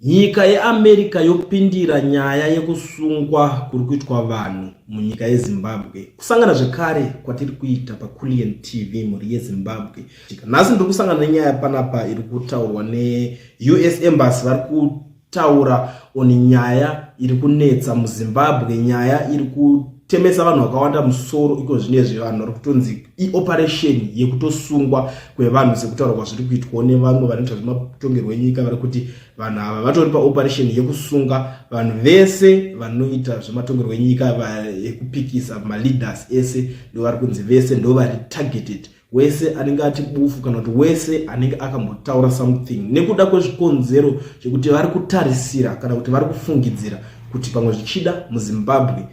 Nyika yeAmerica yopindira nyaya yekusungwa kuri kuitwa vanhu munyika yeZimbabwe. Kusangana zvekare kwatiri kuita paCulian TV mhuri yeZimbabwe. Nhasi ndiri kusangana nenyaya panapa iri kutaurwa neUS Embassy vari kutaura on nyaya iri kunetsa muZimbabwe, nyaya iri kutemesa vanhu vakawanda musoro iko zvinezvi. Vanhu vari kutonzi ioperation yekutosungwa kwevanhu sekutaura kwazviri kuitwawo nevamwe vanoita zvematongerwo enyika. Vari kuti vanhu ava vatori paoperation yekusunga vanhu vese vanoita zvematongerwo enyika, ekupikisa, maleaders ese ndo vari kunzi vese ndo vari targeted. Wese anenge ati bufu kana kuti wese anenge akambotaura something nekuda kwezvikonzero zvekuti vari kutarisira kana kuti vari kufungidzira kuti pamwe zvichida muZimbabwe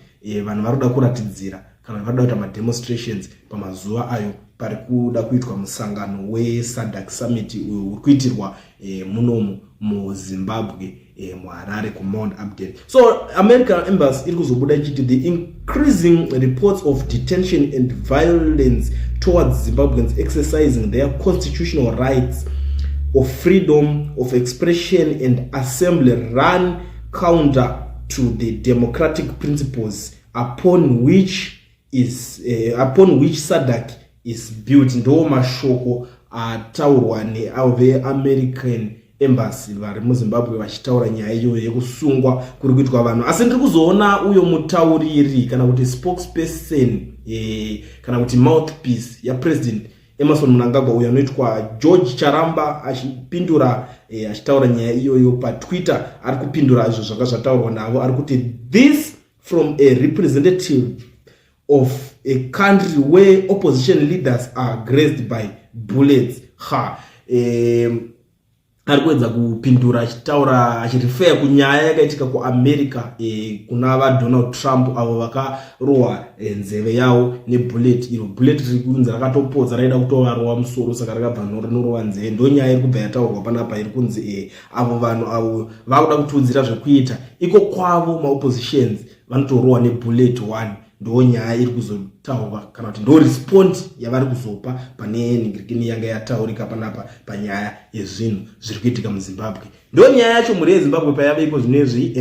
vanhu vari kuda kuratidzira kana vari kuda kuita mademonstrations pamazuva ayo pari kuda kuitwa musangano weSADC summit uyo uri kuitirwa munomu muZimbabwe, muHarare kuMount Hampden. So American Embassy iri kuzobuda ichiti the increasing reports of detention and violence towards Zimbabweans exercising their constitutional rights of freedom of expression and assembly run counter to the democratic principles upon which SADC is built. Ndo mashoko ataurwa neavo veAmerican Embassy vari muZimbabwe vachitaura nyaya iyoyo yekusungwa kuri kuitwa vanhu. Asi ndiri kuzoona uyo mutauriri kana kuti spokesperson kana kuti mouthpiece yaPresident Emmerson Mnangagwa, uyo anoitwa George Charamba, achipindura achitaura nyaya iyoyo paTwitter. Ari kupindura izvo zvanga zvataurwa navo. Ari kuti this from a representative of a country where opposition leaders are grazed by bullets. Ha, ari kuedza kupindura achitaura, achirefer kunyaya yakaitika kuAmerica kuna vaDonald Trump avo vakarohwa nzeve yavo nebullet. Iro bullet riri kunzi rakatopodza, raida kutovarowa musoro, saka rakabva rinorova nzeve. Ndo nyaya iri kubva yataurwa panapa iri kunzi avo vanhu avo vakuda kutiudzira zvekuita iko kwavo, maoppositions vanotorohwa nebullet one. Ndo nyaya iri kuzotaurwa kana kuti ndo respond yavari kuzopa pane nhingirikini yanga yataurika panapa panyaya yezvinhu zviri kuitika muZimbabwe. Ndo nyaya yacho, mhuri yeZimbabwe, payave iko zvinezvi.